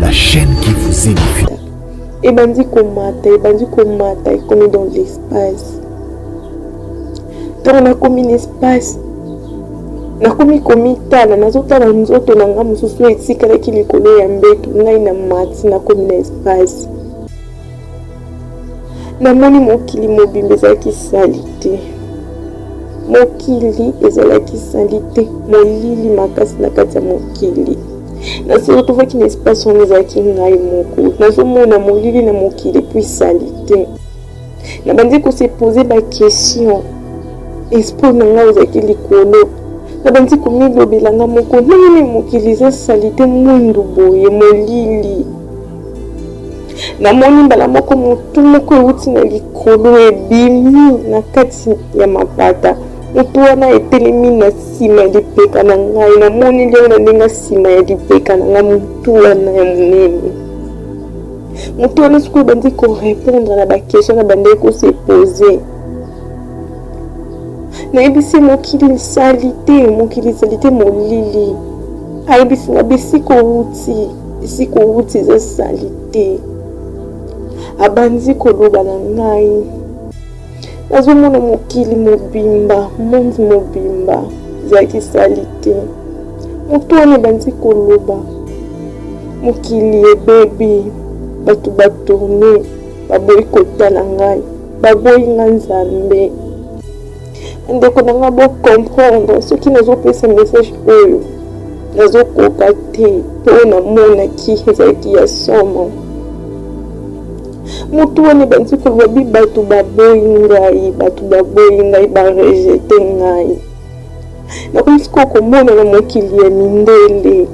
La chaîne qui vous édifie. Ebandi komata, ebandi komata, ekomi dans l'espace. Ntango nakomi na espace, nakomi komitala, nazotala nzoto na ngai mosusu oyo etikalaki likolo ya mbeto, ngai na mati, nakomi na espace. Namoni mokili mobimba ezalaki salite. Mokili ezalaki salite, molili makasi na kati ya mokili. Na se retrouvaki na espace wana ezalaki ngai moko. Nazomona molili na mokili puis salite. Nabandi ko se poser ba question. Esprit na ngai ezalaki likolo. Nabandi komilobela ngai moko ndenge nini mokili eza salite mwindu boye molili. Namoni mbala moko motu moko euti na likolo ebimi na kati ya mapata. Motu wana etelemi na nsima ya lipeka na ngai. Namoni yango na ndenge nsima ya lipeka na ngai, motu wana ya monene. Motu wana sikoyo ebandi korepondre na baquestion na bandaki kose pose. Nayebisi mokili salite, mokili salite molili. Ayebisi nga bisika owuti, bisika owuti eza salite. Abandi koloba na ngai. Nazomona mokili mobimba, monde mobimba ezalaki salite. Moto wana ebandi koloba mokili ebebi, bato batourne, baboyi kotala ngai. Baboyi nga Nzambe. Ndeko na nga bo comprendre soki nazopesa message oyo nazokoka te mpo namonaki ezalaki ya somo. Motu wana ebandi koloba bi bato baboyi ngai, bato baboyi ngai, barejete ngai. Nakomi sikoyo komona na mokili ya mindele.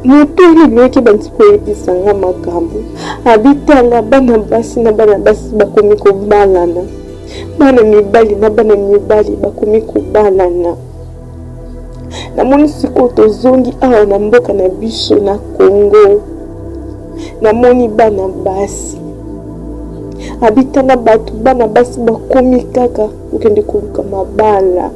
Moto oyo ebimaki ebandi koyebisa nga makambo. Abi tala bana basi na bana basi bakomi kobalana. Bana mibali na bana mibali bakomi kobalana. Namoni sikoyo tozongi awa na mboka na biso na Congo. Namoni bana basi. Abi tala bato bana basi bakomi kaka kokende koluka mabala.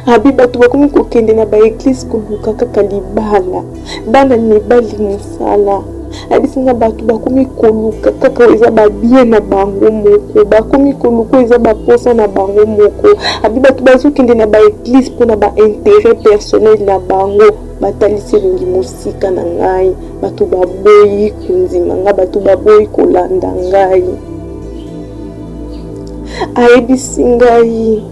Abi bato bakomi kokende na ba eglise koluka kaka libala, bana mibali mosala. Ayebisi nga bato bakomi koluka kaka oyo eza ba bien na bango moko, bakomi koluka oyo eza ba posa na bango moko. Abi bato bazokende na ba eglise mpona ba interet personnel na bango, batalisi elongi mosika na ngai, bato baboyi kondima ngai, bato baboyi kolanda ngai. Ayebisi ngai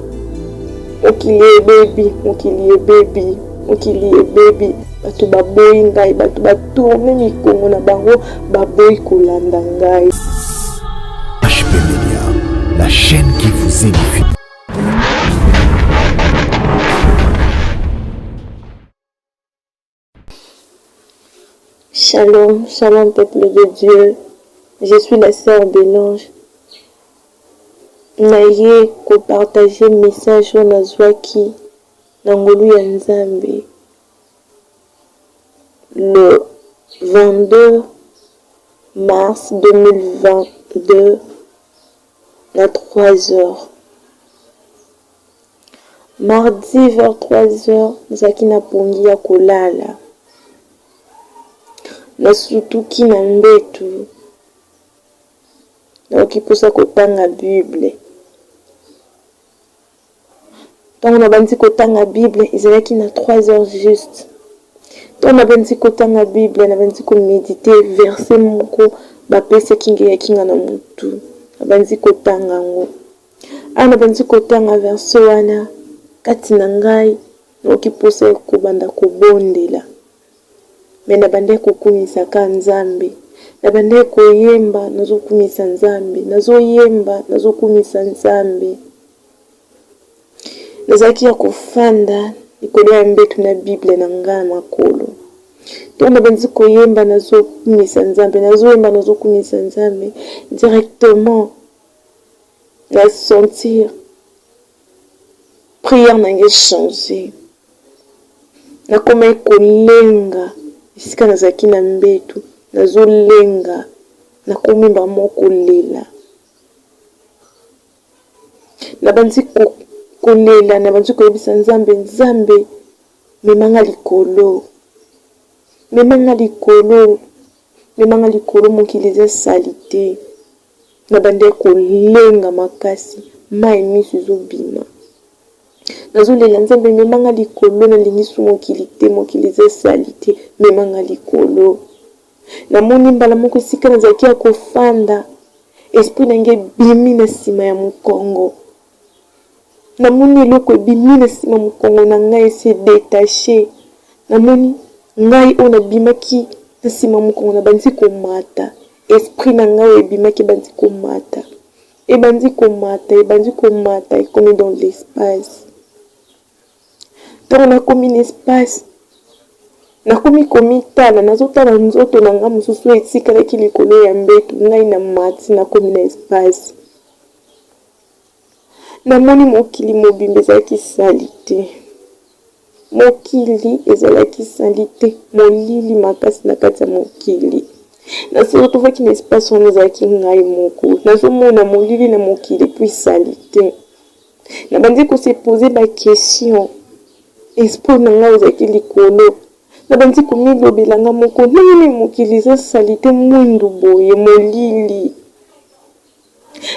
mokili ebebi, mokili ebebi, mokili ebebi, bato baboyi ngai, bato batourne mikongo na bango, baboyi kolanda ngai. HP Media, la chaîne qui vous édifie. Shalom, shalom peuple de Dieu. Je suis la sœur Belange. Naye ko partager message oyo nazwaki na ngolu ya Nzambe le 22 mars 2022 na 3 heures. Mardi vers 3 heures nazalaki na pongi ya kolala. Nasutuki na mbetu, nayoki mposa kotanga Bible. Ntango nabandi kotanga Bible ezalaki na 3 heures juste. Ntango nabandi kotanga Bible, nabandi komedite verset moko bapesaki ngai eyaki nga na mutu. Nabandi kotanga yango. Awa nabandi kotanga verse wana, kati na ngai nayoki mposa ya kobanda kobondela. Me nabandaki kokumisa kaka Nzambe. Nabandaki koyemba, nazokumisa Nzambe. Nazoyemba, nazokumisa Nzambe. Nazalaki ya kofanda likolo ya mbeto na Bible na ngai na makolo. Ntango nabandi koyemba, nazokumisa Nzambe. Nazoyemba, nazokumisa Nzambe. Directement, na sentir prière na ngai changer. Nakomaki kolenga esika nazalaki na mbeto, nazolenga, nakomi mbala moko kolela. Nabandi kolela, nabandi koyebisa Nzambe, Nzambe mema nga likolo. Mema nga likolo, mema nga likolo mokili eza salite. Nabandaki kolenga makasi, mayi misu ezobima. Nazolela Nzambe mema nga likolo, nalingi su mokili te, mokili eza salite, mema nga likolo. Namoni mbala moko esika nazalaki ya kofanda, esprit na ngai ebimi na nsima ya mokongo. Namoni eloko ebimi na nsima mokongo na ngai esi edetache. Namoni ngai oyo nabimaki na nsima mokongo nabandi komata. Esprit na ngai oyo ebimaki ebandi komata. Ebandi komata, ebandi komata, ekomi dans l'espace. Ntango nakomi na espace, nakomi komitala, nazotala nzoto na ngai mosusu oyo etikalaki likolo ya mbeto, ngai na mati nakomi na espace. Namoni mokili mobimba ezalaki salite. Mokili ezalaki salite, molili makasi na kati ya mokili. Na se retrouvaki na espace wana ezalaki ngai moko. Nazomona molili na mokili puis salite. Nabandi ko se poser ba questions. Esprit na ngai ezalaki likolo. Nabandi komilobela ngai moko, ndenge nini mokili eza salite mwindu boye, molili.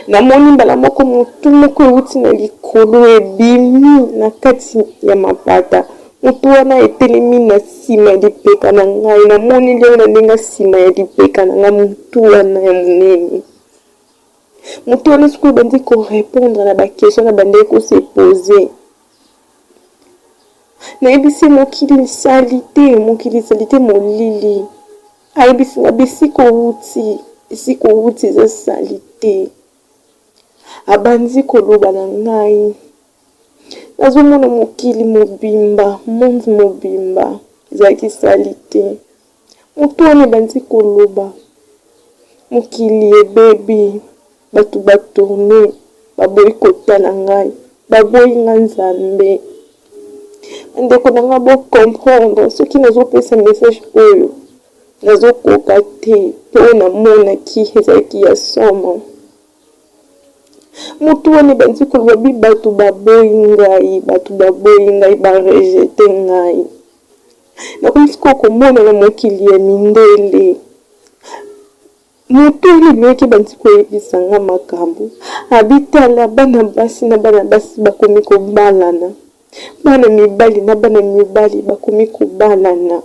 Namoni mbala moko motu moko ewuti na likolo ebimi na kati ya mapata. Motu wana etelemi na nsima ya lipeka na ngai. Namoni yango na ndenge ya nsima ya lipeka na ngai, motu wana ya monene. Motu wana sikoyo ebandi ko repondre na ba questions nabandaki ko se poser. Nayebisi ye mokili salite, mokili salite molili. Ayebisi nga bisika owuti, esika owuti eza salite. Abandi koloba na ngai, nazomona mokili mobimba, monde mobimba ezalaki salite. Moto wana ebandi koloba, mokili ebebi, bato ba tourne, baboyi kotala ngai, baboyi nga Nzambe. Bandeko na nga bo comprendre soki nazopesa message oyo nazokoka te mpo namonaki ezalaki ya somo. Moto wana ebandi koloba bi bato baboyi ngai, bato baboyi ngai, ba rejete ngai. Nakomi sikoyo komona na mokili ya mindele. Moto wana ebimaki ebandi koyebisa nga makambo. Abi tala bana basi na bana basi bakomi kobalana. Bana mibali na bana mibali bakomi kobalana.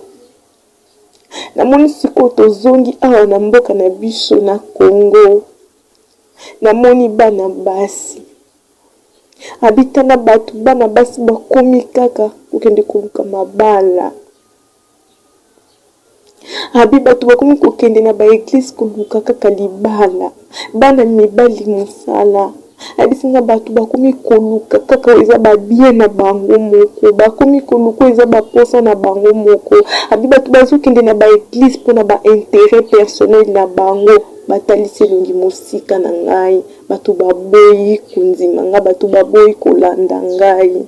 Namoni sikoyo tozongi awa na mboka na biso na Congo. Namoni bana basi. Abi tala bato bana basi bakomi kaka kokende koluka mabala. Abi bato bakomi kokende na ba eglise koluka kaka libala. Bana mibali mosala. Ayebisi nga bato bakomi koluka kaka oyo eza ba bien na bango moko. Bakomi koluka oyo eza ba posa na bango moko. Abi bato bazokende na ba eglise mpona ba interet personnel na bango. Batalisi elongi mosika na ngai. Bato baboyi kondima nga, bato baboyi kolanda ngai.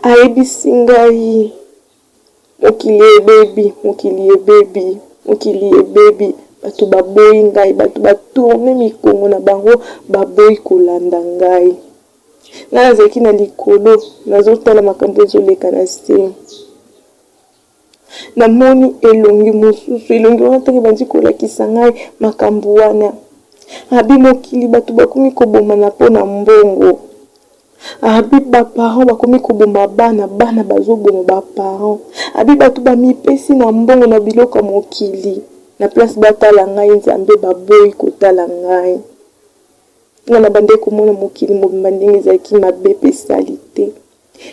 Ayebisi ngai mokili ebebi, mokili ebebi, mokili ebebi. Bato baboyi ngai, bato ba tourne mikongo na bango, baboyi kolanda ngai. Ngai nazalaki na likolo, nazotala makambo ezoleka na se. Namoni elongi mosusu, elongi wana ntango ebandi kolakisa ngai makambo wana. Abi mokili bato bakomi kobomana mpo na mbongo. Abi ba parents bakomi koboma bana, bana bazoboma ba parents. Abi bato bamipesi na mbongo na biloko ya mokili. Na place batala ngai Nzambe baboyi kotala ngai. Nga nabandaki komona mokili mobimba ndenge ezalaki mabe mpe salite.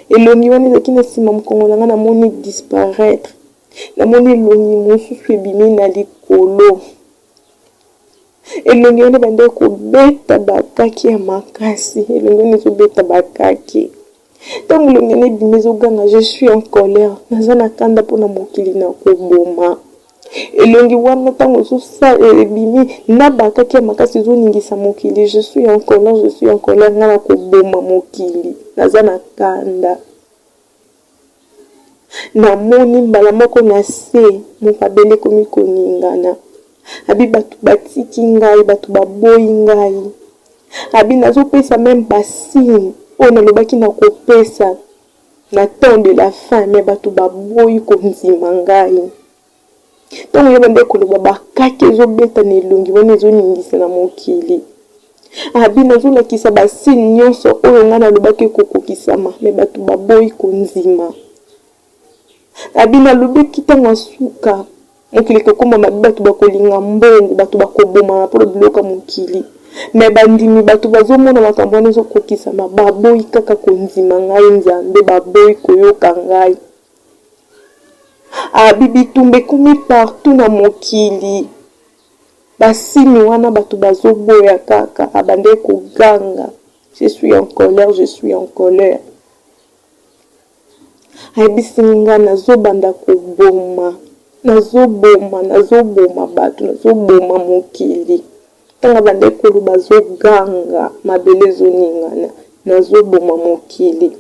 Elongi wana ezalaki na nsima mokongo na ngai namoni disparaitre. Namoni elongi mosusu ebimi na likolo. Elongi wana ebandaki kobeta bakaki ya makasi. Elongi wana ezobeta bakaki. Ntango elongi wana ebimi ezoganga je suis en colère. Naza na kanda mpona mokili na koboma. Elongi wana ntango ebimi na bakaki ya makasi ezoningisa mokili. Je suis en colère, je suis en colère. Nga na koboma mokili. Naza na kanda. Namoni mbala moko na se mabele ekomi koningana. Abi bato batiki ngai, bato baboyi ngai. Abi nazopesa meme ba signe oyo nalobaki nakopesa. Na temps de la fin mais bato baboyi kondima ngai. Ntango ye bande koloba bakake ezobeta na elongi wana ezoningisa na mokili. Abi nazolakisa basigne nyonso oyo ngai nalobaki ekokokisama mais bato baboyi kondima. Abi nalobaki ntango ya suka mokili ekokoma mabe bato bakolinga mbongo bato bakobomana mpo na biloko ya mokili me bandimi bato bazomona makambo wana ezokokisama baboyi kaka kondima ngai Nzambe baboyi koyoka ngai. Abi bitumba ekomi partout na mokili basini wana bato bazoboya kaka abandaki koganga je suis en colère je suis en colère. Ayebisi nga nazobanda koboma nazoboma nazoboma bato nazoboma mokili ntango abandaki koloba azoganga mabele ezoningana nazoboma mokili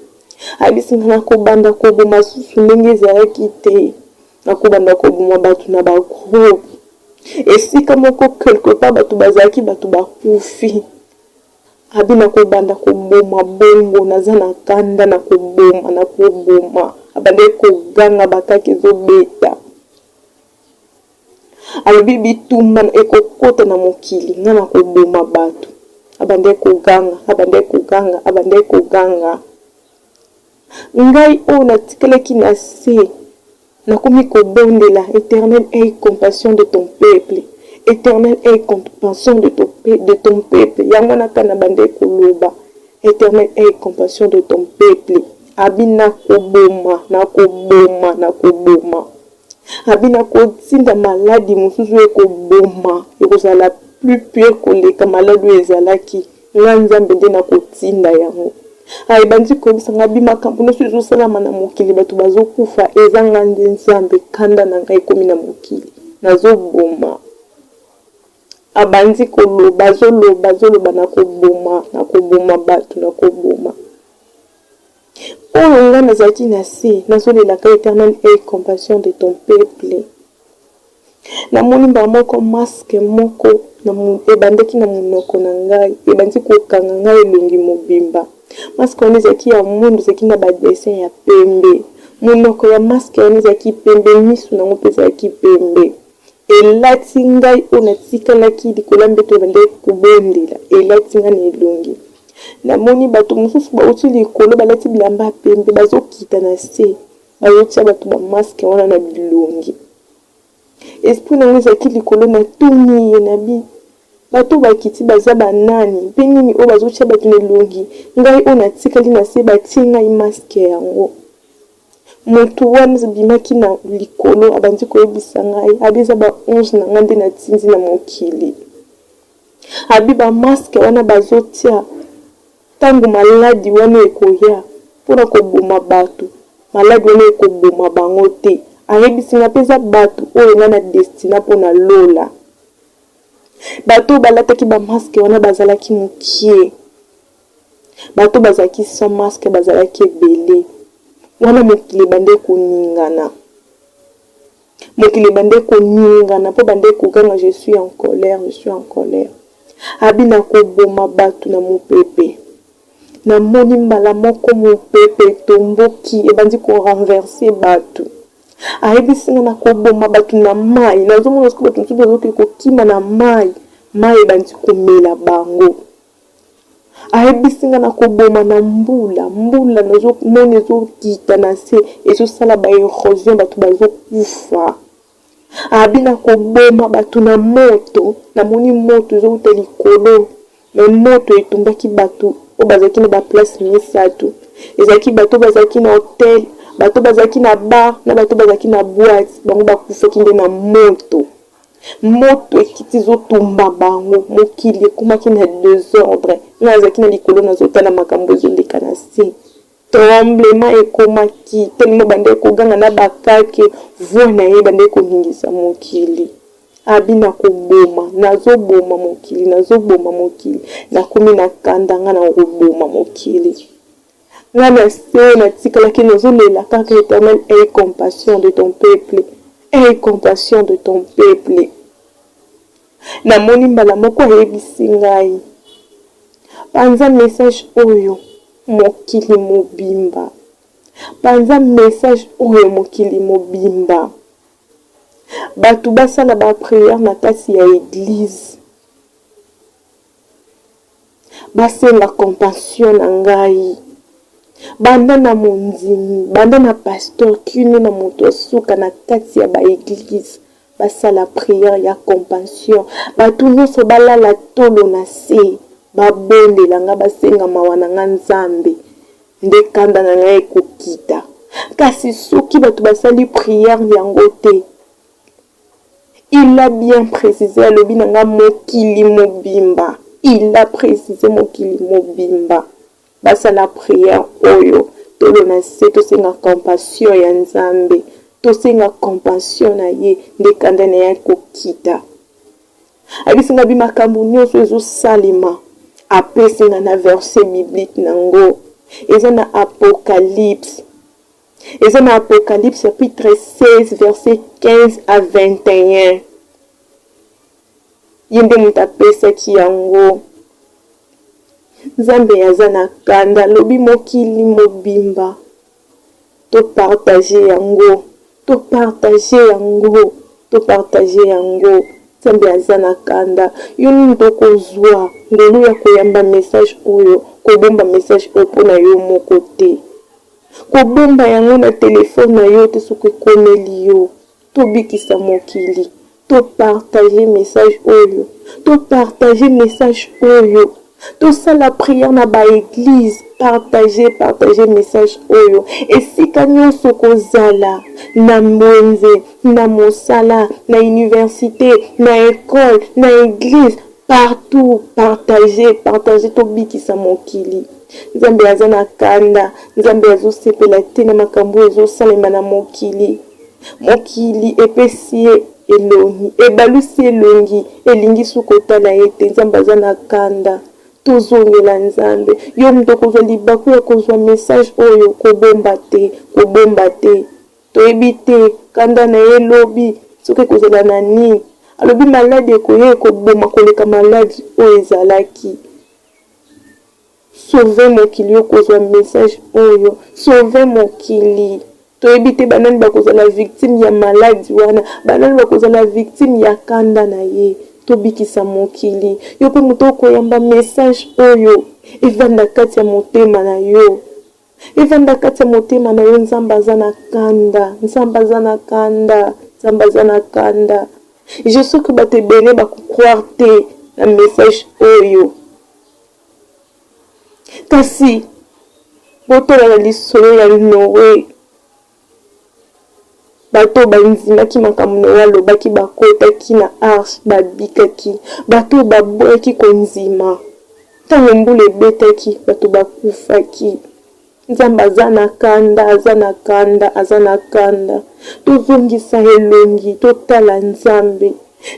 ayebisi nga nakobanda koboma susu ndenge ezalaki te nakobanda koboma bato na ba groupe esika moko quelque part bato bazalaki bato bakufi Abi nakobanda koboma bongo naza na kanda nakoboma nakoboma abandaki koganga bakake ezobeta alobi bitumba ekokota na mokili nga nakoboma bato abandaki koganga abandaki koganga abandaki koganga ngai oyo natikalaki na se Nakomi kobondela, Eternel aie compassion de ton peuple, Eternel aie compassion de ton, de ton peuple. Yango wana kaka nabandaki koloba, Eternel aie compassion de ton peuple. Abi nakoboma, nakoboma, nakoboma. Abi nakotinda maladi mosusu ekoboma, ekozala plus pire koleka maladi oyo ezalaki. Nga Nzambe nde nakotinda yango. Ah, ebandi koyebisa nga bi makambo nyonso ezosalama na mokili, bato bazokufa, eza nga nde Nzambe, kanda na ngai ekomi na mokili, nazoboma. Abandi koloba, azoloba, azoloba, nakoboma, nakoboma bato, nakoboma. Oyo nga nazalaki na se, nazolelaka Eternel aie compassion de ton peuple. Namoni mbala moko masque moko ebandaki na monoko na ngai, ebandi kokanga ngai elongi mobimba. Masque wana ezalaki ya mwindu, ezalaki na ba dessin ya pembe. Monoko ya masque wana ezalaki pembe, misu na yango mpe ezalaki pembe. Elati ngai oyo natikalaki likolo ya mbeto nabandaki kobondela, elati ngai na elongi. Namoni bato mosusu bauti likolo balati bilamba ya pembe bazokita na se. Bazotia bato ba masque wana na bilongi. Esprit na nga ezalaki likolo na tuni ye na bi bato oyo bakiti baza ba nani pe nini oyo bazotia bato na elongi ngai oyo natikali na se batie ngai masque yango. Mutu wana abimaki na likolo abandi koyebisa ngai abi eza ba ange na ngai nde natindi na mokili. Abi ba masque wana bazotia Tango maladi wana ekoya mpo na koboma bato, maladi wana ekoboma bango te. Ayebisi nga mpe eza bato oyo nga na destina mpo na lola. Bato oyo balataki ba masque wana bazalaki mokie. Bato oyo bazalaki sans masque bazalaki ebele. Wana mokili ebandaki koningana. Mokili ebandaki koningana mpo ebandaki koganga je suis en colère, je suis en colère. Abi nakoboma bato na mopepe. Namoni mbala moko mopepe etomboki ebandi ko renverser bato. Ayebisi nga nakoboma bato na mayi. Nazomona sikoyo bato mosusu bazoke kokima na mayi, mayi ebandi komela bango. Ayebisi nga nakoboma na mbula, mbula nazomona ezokita na se ezosala ba erosion bato bazokufa. Abi nakoboma bato na moto, namoni moto ezowuta likolo mais moto etumbaki bato oyo bazalaki na ba place misatu. Ezalaki bato oyo bazalaki na hotel, bato oyo bazalaki na bar na bato oyo bazalaki na boite, bango bakufaki nde na moto. Moto ekiti ezotumba bango, mokili ekomaki na desordre. Nga nazalaki na likolo nazotala makambo ezoleka na se. Tremblement ekomaki tellement ebandaki koganga na ba kake, voix na ye ebandaki koningisa mokili. Abi nakoboma, nazoboma mokili, nazoboma mokili, nakomi na kanda nga nakoboma mokili. Nga na se oyo natikalaki nazolela kaka Eternel aie compassion de ton peuple, aie compassion de ton peuple. Namoni mbala moko ayebisi ngai panza message oyo mokili mobimba. Panza message oyo mokili mobimba. Bato basala ba prière na kati ya eglise. Basenga compassion na ngai. Banda na mondimi, banda na pasteur kino na moto ya suka na kati ya ba eglise. Basala prière ya compassion. Bato nyonso balala tolo na se. Babondela nga, basenga mawa na nga Nzambe. Nde kanda na ngai ekokita. Kasi soki bato basali prière yango te, il a bien precise, alobi na nga mokili mobimba, il a precise mokili mobimba basala prière oyo, tolo na se, tosenga compassion ya Nzambe, tosenga compassion na ye, nde kanda na ye ekokita. Ayebisi nga bi makambo nionso ezo salema apesi nga na verset biblique na ngo eza na apocalypse eza na apocalypse chapitre 16 verset 15 à 21 ye nde moto apesaki yango. Nzambe aza na kanda alobi mokili mobimba To partager yango, to partager yango, to partager yango. Nzambe aza na kanda. Yo nini tokozua ngolu ya koyamba message oyo, kobomba message oyo mpo na yo moko te. Kobomba yango na telephone na yo te soki ekomeli yo. Tobikisa mokili. To partager message oyo. To partager message oyo. Tosala prière na ba eglise. Partager, partager message oyo. Esika nionso okozala, na wenze, na mosala, na universite, na ecole, na eglise, partout, partager, partager tobikisa mokili. Nzambe aza na kanda. Nzambe azosepela te na makambo oyo ezosalema na mokili. Mokili epesi ye elongi, ebalusi elongi, elingi su kotala ye te. Nzambe aza na kanda. Tozongela Nzambe. Yo moto okozwa libaku ya kozwa message oyo, kobomba te, kobomba te. Toyebi te kanda na ye lobi soki ekozala na nini. Alobi maladi ekoya ekoboma koleka maladi oyo ezalaki. Sauve mokili okozwa message oyo sauve mokili toyebi te banani bakozala victime ya maladi wana banani bakozala victime ya kanda na ye tobikisa mokili yo pe moto okoyamba message oyo evanda kati ya motema na yo evanda kati ya motema na yo nzambe aza na kanda nzambe aza na kanda nzambe aza na kanda je sais que bato ebele bako croire te na message oyo Kasi, botala na lisolo ya Noe. Bato oyo bandimaki makambo Noe alobaki bakotaki na arche, babikaki. Bato oyo baboyaki kondima, ntango mbula ebetaki, bato bakufaki. Nzambe aza na kanda, aza na kanda, aza na kanda. Tozongisa elongi, totala Nzambe.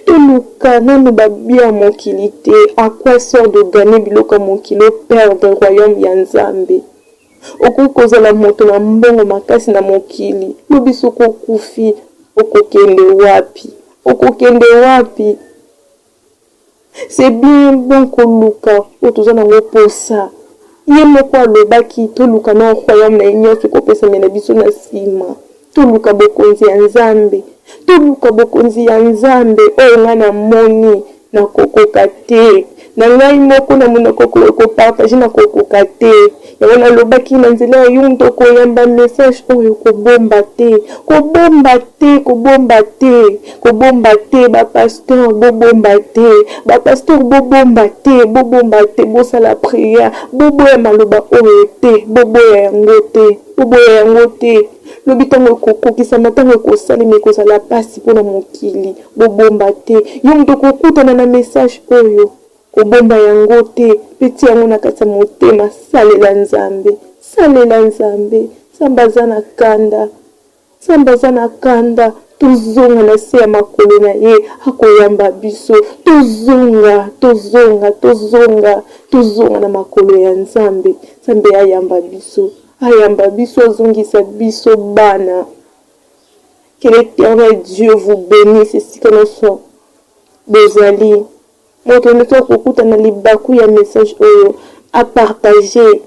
Toluka nanu ba bien ya mokili te, à quoi sert de gagner biloko ya mokili o perdre royaume ya Nzambe? Okoki kozala moto na mbongo makasi na mokili, lobi soki okufi okokende wapi? Okokende wapi? C'est bien bon koluka oyo toza nango posa. Ye moko alobaki toluka nao royaume na ye nionso ekopesamela biso na sima. Toluka bokonzi ya Nzambe. Toluka bokonzi ya Nzambe oyo ngai namoni nakokoka te. Na ngai moko na monoko ko partager nakokoka te. Yango nalobaki na nzela ya yo moto okoyamba message oyo kobomba te. Kobomba te, kobomba te, kobomba te ba pasteur bobomba te, ba pasteur bobomba te, bobomba te, bosala prière, boboya maloba oyo te, boboya yango te, boboya yango te. Lobi ntango ekokokisama, ntango ekosalema ekozala pasi mpo na mokili. Bobomba te. Yo moto okokutana na message oyo. Kobomba yango te, mpe tia yango na kati ya motema. Salela Nzambe. Salela Nzambe. Nzambe aza na kanda. Nzambe aza na kanda. Tozonga na se ya makolo na ye, akoyamba biso. Tozonga, tozonga, tozonga, tozonga na makolo ya Nzambe. Nzambe ayamba biso. Ayamba biso, azongisa biso bana. Que l'Eternel Dieu vous benisse esika nionso bozali. Moto nioso akokutana libaku ya message oyo a partager.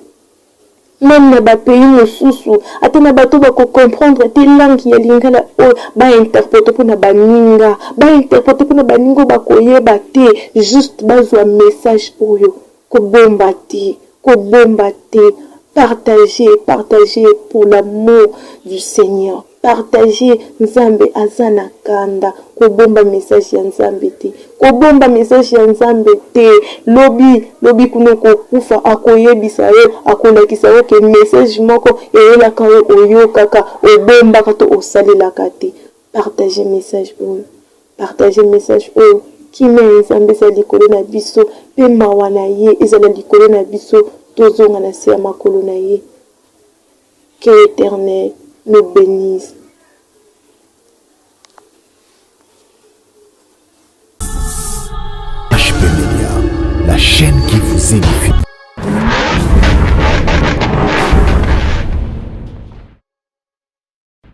Meme na ba pays mosusu ata na bato bako comprendre te langue ya lingala oyo ba interprete mpona baninga, ba interprete mpona baninga oyo bakoyeba te, juste bazwa message oyo. Kobomba te, kobomba te, partager, partager pour l'amour du Seigneur. Partager, Nzambe aza na kanda. Kobomba message ya Nzambe te, kobomba message ya Nzambe te. Lobi lobi kuna okokufa, akoyebisa yo, akolakisa yo ke message moko eyelaka yo, oyokaka, obombaka to osalelaka te. Partager message oyo, partager message oyo. Kimia ya Nzambe ezala likolo na biso pe mawa na ye ezala likolo na biso, tozonga na se ya makolo na ye. Que l'Eternel nous benisse. HP Media, la chaîne qui vous édifie.